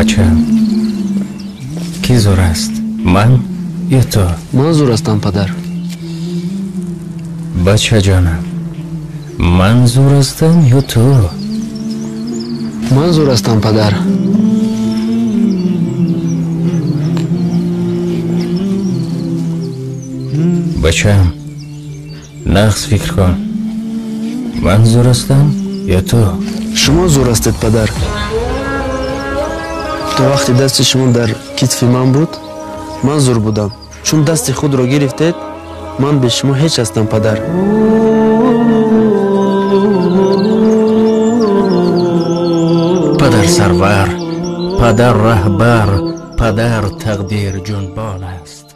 Бачаам, кӣ зӯр аст, ман ё ту? Ман зӯр ҳастам, падар. Бачаҷонам, ман зӯр ҳастам ё ту? Ман зӯр ҳастам, падар. Бачаам, нағз фикр кун, ман зӯр ҳастам ё ту? Шумо зӯр ҳастед, падар. То вақте дасти шумо дар китфи ман буд, ман зӯр будам. Чун дасти худро гирифтед, ман бе шумо ҳеҷ ҳастам, падар. Падар сарвар, падар раҳбар, падар тақдир ҷунбон аст.